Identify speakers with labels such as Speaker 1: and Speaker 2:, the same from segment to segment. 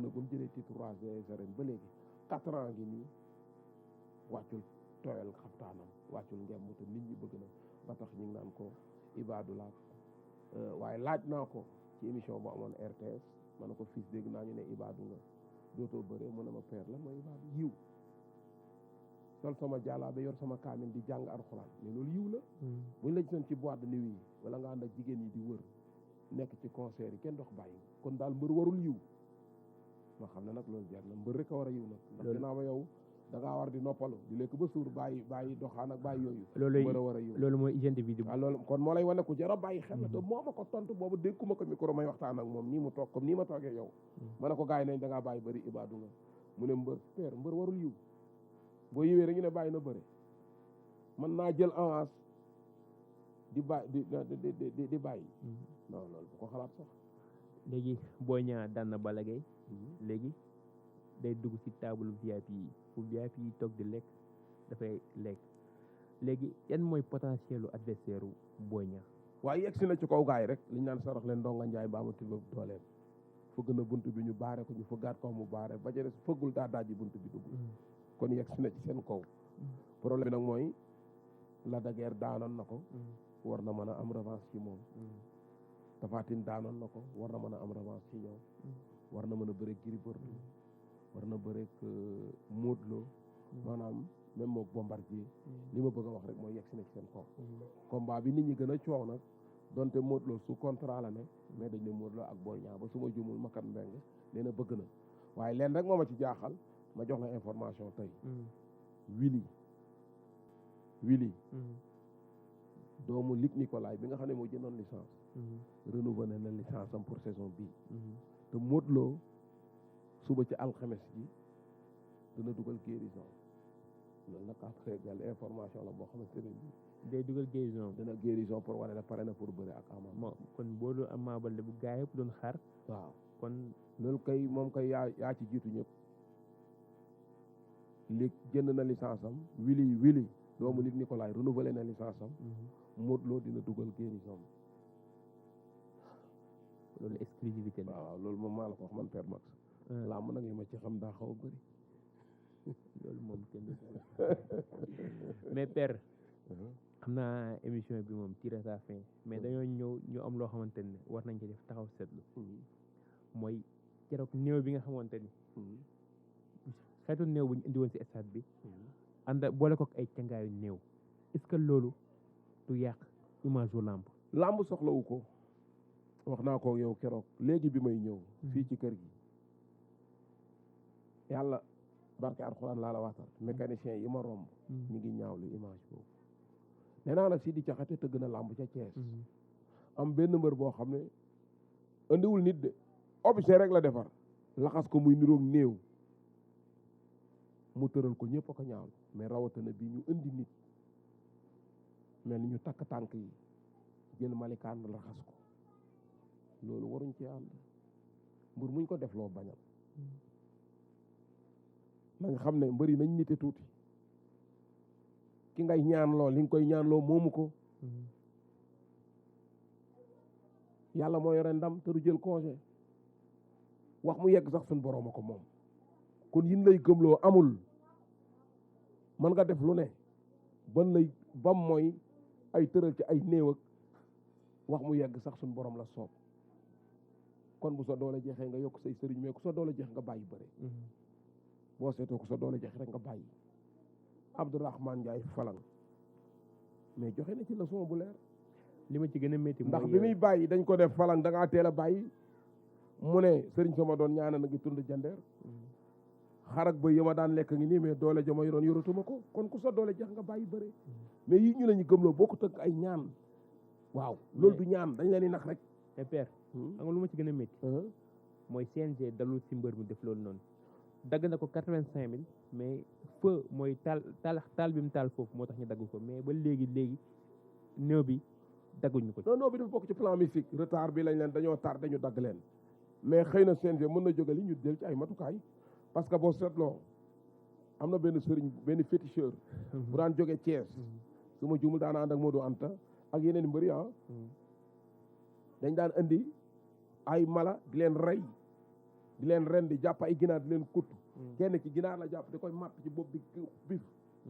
Speaker 1: na bu mu jëlee titre roi des arènes ba léegi 4 ans ngi nii wàccul tooyal xaftaanam wàccul ngemb te nit ñi bëgg na ba tax ñu ngi naan ko Ibadou Laat waaye laaj naa ko ci émission bu amoon RTS ma ne ko fils dégg naa ñu ne Ibadou nga dootoo bëree mu ne ma père la mooy Ibadou yiw sol sama jàllaabe yor sama kaamil di jàng alxuraan mais loolu yiw la buñ la gisoon ci boîte de nuit yi wala nga ànd ak jigéen yi di wër nekk ci concert yi kenn dox bàyyi kon daal mbër warul yiw ma xam ne nag loolu jar na mbër rek a war a yiw nag ndax dinaa ma yow da ngaa war di noppalu di lekk ba suur bàyyi doxaan ak bàyyi yooyu mbër a war a yiw
Speaker 2: loolu mooy hygiène de vie
Speaker 1: waaw loolu kon moo lay wane ku jar a bàyyi xel la te moo ma ko tontu boobu dégguma ko micro may waxtaan ak moom nii mu toog comme nii ma toogee yow ma ne ko gars yi nañ da ngaa bàyyi bëri Ibadou nga mu ne mbër warul yiw boo yiwee rek ñu ne bàyyi na bëre mën naa jël avance di bàyyi non loolu bu ko xalaat sax
Speaker 2: léegi Boy Niang daan na Balla Gaye léegi day dugg ci table VIP yi fu VIP yi toog di lekk dafay lekk léegi yan mooy potentielu adversaire u Boy Niang
Speaker 1: waaye yegg si na ci kaw gaay rek liñ naan sarax leen ndonga njaay baama tiba dooleem fëgg na bunt bi ñu baare ko ñu fëggaat ko mu baare ba ca des fëggul daa daaji bunt bi dugg kon yegg si na ci seen kaw problème bi nag mooy la daguerre daanoon na ko war na mën a am revanche ci moom Tapha Tine daanoon na ko war na mën a am revanche ci ñoom war na mën a bëreeg Gris Bordeaux war na bëreeg Modou Lo maanaam même moom Bombardier li ma bëgg a wax rek mooy yegg si na ci seen kaw combat bi nit ñi gën a coow nag donte Modou Lo su contrat la ne mais dañ ne Modou Lo ak Boy Niang ba su ma jumul makat mbeng nee na bëgg na waaye leen rek moo ma ci jaaxal ma jox la information tey Willy doomu Luc Nicolaï bi nga xam ne moo jëndoon licence renouvelé na licence am pour saison bii te Modou Lo suba ci alxames ji dina dugal guérison loolu nag après gal information la boo xamante ne bii
Speaker 2: day dugal guérison
Speaker 1: dina guérison pour wane ne pare na pour bëre ak Ama
Speaker 2: kon boo doon Ama Baldé bu gaa yëpp doon xaar
Speaker 1: waaw
Speaker 2: kon
Speaker 1: loolu kay moom kay yaa ci jiitu ñëpp Luc jënd na licence am Willy doomu Luc Nicolaï renouvelé na licence am Modou Lo dina dugal guérison
Speaker 2: loolu exclusivité la
Speaker 1: waaw loolu moom maa la ko wax man Pere Max làmb nag li ma ci xam daa xaw a bëri
Speaker 2: loolu moom kenn mais Père xam naa émission bi moom tire sa fin mais dañoo ñëw ñu am loo xamante ne war nañ ci def taxaw seetlu mooy keroog néew bi nga xamante ni xeetu néew bu ñu indi woon si stade bi ànd boole ko ay cangaayu néew est-ce que loolu du yàq image u làmb
Speaker 1: soxlawu ko wax naa ko yow keroog léegi bi may ñëw fii ci kër gi yàlla barke alxuraan laa la waxtaan mécanicien yi ma romb ñu ngi ñaawlu image boobu nee naa la Sidi Diakhaté tëgg na làmb ca Thiès am benn mbër boo xam ne andiwul nit de objet rek la defar laxas ko muy niroog néew mu tëral ko ñëpp a ko ñaawlu mais rawatina bi ñu indi nit mel ni ñu takk tànk yi jël malikaan laxas ko loolu waruñ ci ànd mbër muñ ko def loo bañal na nga xam ne mbëri nañ nite tuuti ki ngay ñaanloo li nga koy ñaanloo moomu ko yàlla moo yore ndam te du jël congé wax mu yegg sax suñ boroom a ko moom kon yin lay gëmloo amul mën nga def lu ne ban lay bam mooy ay tëral ci ay néew ak wax mu yegg sax suñ borom la soob kon bu sa doole jeexee nga yokk say sëriñ mais ku sa doole jeex nga bàyyi bëre boo seetoo ku sa doole jeex rek nga bàyyi Abdourahmane Ndiaye Falang mais joxe na ci leçon bu leer
Speaker 2: li ma ci gën a métti
Speaker 1: ndax bi muy bàyyi dañ ko def Falang da ngaa teel a bàyyi mu ne sëriñ sama doon ñaana na ngi tund jandeer xarak ba yëma daan lekk ngi nii mais doole jama yoroon yoratuma ko kon ku sa doole jeex nga bàyyi bëre mais yi ñu la ñu gëmloo boo ko tëgg ay ñaan waaw loolu du ñaan dañ leen di nax rek
Speaker 2: te Père xam nga lu ma ci gën a métti mooy CNG dalul si mbër mu def loolu noonu dagg na ko 85 000 mais feu mooy taal bi mu taal foofu moo tax ñu dagg ko mais ba léegi néew bi dagguñu ko
Speaker 1: non bi dafa bokk ci plan mystique retard bi lañ leen dañoo tar dañu dagg leen mais xëy na CNG mën na jógali ñu jël ci ay matukaay parce que boo seetloo am na benn sëriñ benn féticheur bu daan jóge Thiès su ma jumul daan ànd ak Modou Anta ak yeneen mbëri dañ daan indi ay mala di leen rey di leen ren di jàpp ay ginaar di leen kutt kenn ki ginaar la jàpp di koy matt ci bopp bi bif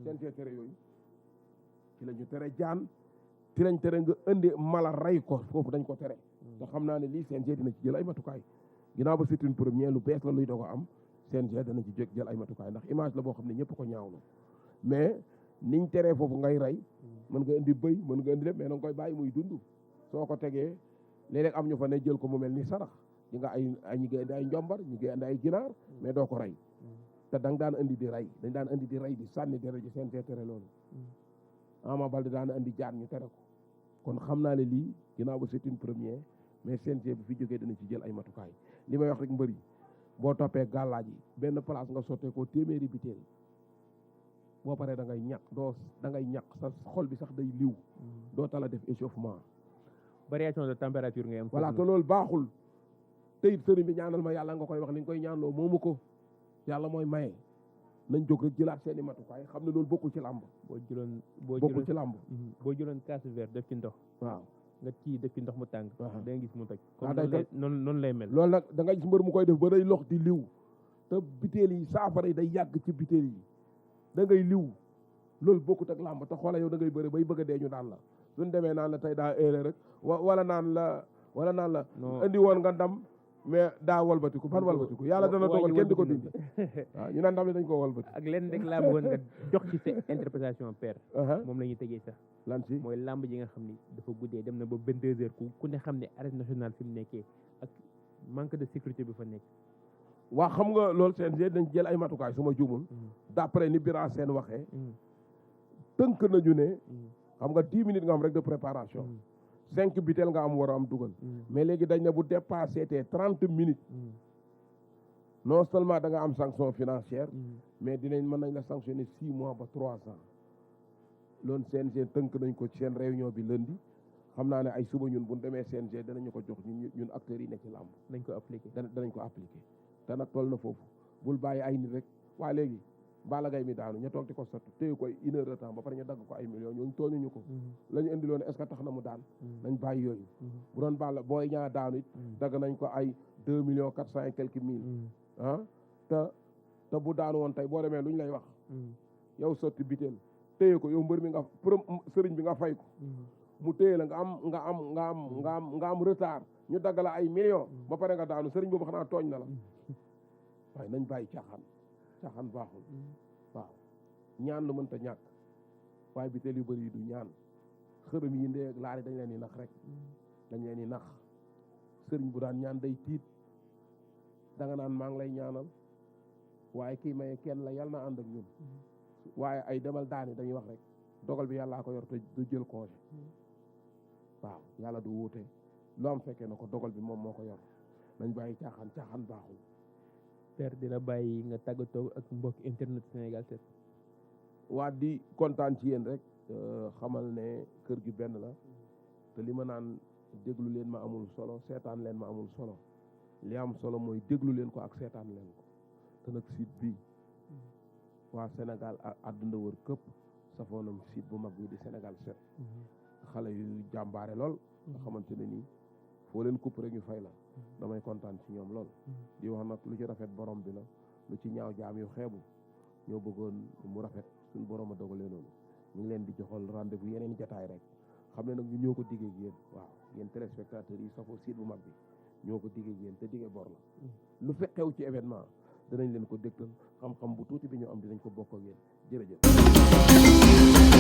Speaker 1: CNG tere yooyu ci la ñu tere jaan ci lañ tere nga indi mala rey ko foofu dañ ko tere te xam naa ne lii CNG dina ci jël ay matukaay ginnaaw ba c'est une première lu bees la luy doog a am CNG dana ci jël ay matukaay ndax image la boo xam ne ñëpp ko ñaawlu mais niñ teree foofu ngay rey mën nga indi bëy mën nga indi lépp mais na nga koy bàyyi muy dund soo ko tegee léeg-léeg am ñu fa ne jël ko mu mel ni sarax ñi nga ñi ngi indi ay njombar ñi ngi indi ay ginaar mais doo ko rey te da nga daan indi di rey dañ daan indi di rey di sànni dere ji CNG tere loolu Ama Baldé daan indi jaan ñu tere ko kon xam naa ne lii ginnaaw ba c'est une première mais CNG bi fi jógee dana ci jël ay matukaay li may wax rek mbëri boo toppee gàllaaj yi benn place nga sottee ko téeméeri biteel boo paree da ngay ñàkk da ngay ñàkk sa xol bi sax day liw doo tala def échauffement
Speaker 2: variation de température ngay am
Speaker 1: voilà te loolu baaxul te it sëriñ bi ñaanal ma yàlla nga koy wax li nga koy ñaanloo moomu ko yàlla mooy maye nañ jóg rek jëlaat seeni matukaay xam ne loolu bokkul ci làmb bokkul ci làmb
Speaker 2: boo jëloon kaas vert def ci ndox
Speaker 1: waaw nga
Speaker 2: kii def ci ndox mu tàng da nga gis mu toj
Speaker 1: noonu
Speaker 2: lay mel
Speaker 1: loolu nag da nga gis mbër mu koy def ba day lox di liw te biteel yi saafara yi day yàgg ci biteel yi da ngay liw loolu bokkut ak làmb te xoola yow da ngay bëri bay bëgg a dee ñu daan la suñ demee naan la tey daa erreur rek wala naan la indi woon nga ndam mais daa walbatiku ban walbatiku yàlla dana dogal kenn di ko dindi waaw ñu naan ndam li dañ ko walbati
Speaker 2: ak leen rek laa bëggoon nga jox ci sa interprétation père moom la ñuy tegee sax
Speaker 1: lan si
Speaker 2: mooy làmb ji nga xam ni dafa guddee dem na ba 22 heures ku ne xam ne arène nationale fi mu nekkee ak manque de sécurité bi fa nekk
Speaker 1: waa xam nga loolu CNG dañ jël ay matukaay su ma juumul d'après ni Bira Sène waxee tënk nañu ne xam nga 10 minutes nga am rek de préparation 5 biteel nga am war a am dugal mais léegi dañ ne bu dépassé te 30 minutes non seulement da nga am sanction financière mais mën nañ la sanctionner 6 mois ba 3 ans loolu CNG tënk nañ ko ci seen réunion bi lundi xam naa ne ay suba ñun bu ñu demee CNG danañu ko jox ñun acteurs yi ne ci làmb
Speaker 2: dañ ko appliqué
Speaker 1: danañ ko appliqué te nag toll na foofu bul bàyyi ay nit rek waa léegi Balla Gaye mi daanu ñu toog di ko sotti téye koy 1 heure de temps ba pare ñu dagg ko ay millions ñooñu tooñuñu ko la ñu indiloon est-ce que tax na mu daan nañ bàyyi yooyu bu doon Balla booy ñaa daanu it dagg nañ ko ay 2 millions 400 et quelques mille te bu daanu woon tey boo demee lu ñu lay wax yow sotti biteel téye ko yow mbër mi sëriñ bi nga fay ko mu téye la nga am retard ñu dagg la ay millions ba pare nga daanu sëriñ boobu xanaa tooñ na la waaye nañ bàyyi caaxaan baaxul waaw ñaan lu mënta ñàkk waaye biteel yu bëri yi du ñaan xërëm yi ndee laari dañ leen di nax rek dañ leen di nax sëriñ bu daan ñaan day tiit da nga naan maa ngi lay ñaanal waaye kii maye kenn la yàlla na ànd ak ñun waaye ay demal daani dañuy wax rek dogal bi yàllaa ko yor te du jël congé waaw yàlla du wuute lu am fekkee na ko dogal bi moom moo ko yor nañ bàyyi caaxaan baaxul
Speaker 2: père di la bàyyi nga tàggatoo ak mbokk internet Sénégal 7
Speaker 1: waa di kontaan ci yéen rek xamal ne kër gi benn la te li ma naan déglu leen ma amul solo seetaan leen ma amul solo li am solo mooy déglu leen ko ak seetaan leen ko te nag site bii waa Sénégal ak àdduna wër këpp safoonam site bu mag bi di Sénégal 7 xale yu jàmbaare lool nga xamante ne nii foo leen coupe rek ñu fay la damay kontaan ci ñoom lool di wax nag lu ci rafet borom bi la lu ci ñaaw jaam yu xeebu ñoo bëggoon mu rafet suñu borom a dogalee noonu ñu ngi leen di joxal rendez-vous yeneen jataay rek xam ne nag ñu ñoo ko diggee ak yéen waaw yéen téléspectateurs yi safoo site bu mag bi ñoo ko diggee ak yéen te diggee bor la lu fi xew ci événement danañ leen ko dégtal xam-xam bu tuuti bi ñu am dinañ ko bokk ak yéen jërëjëf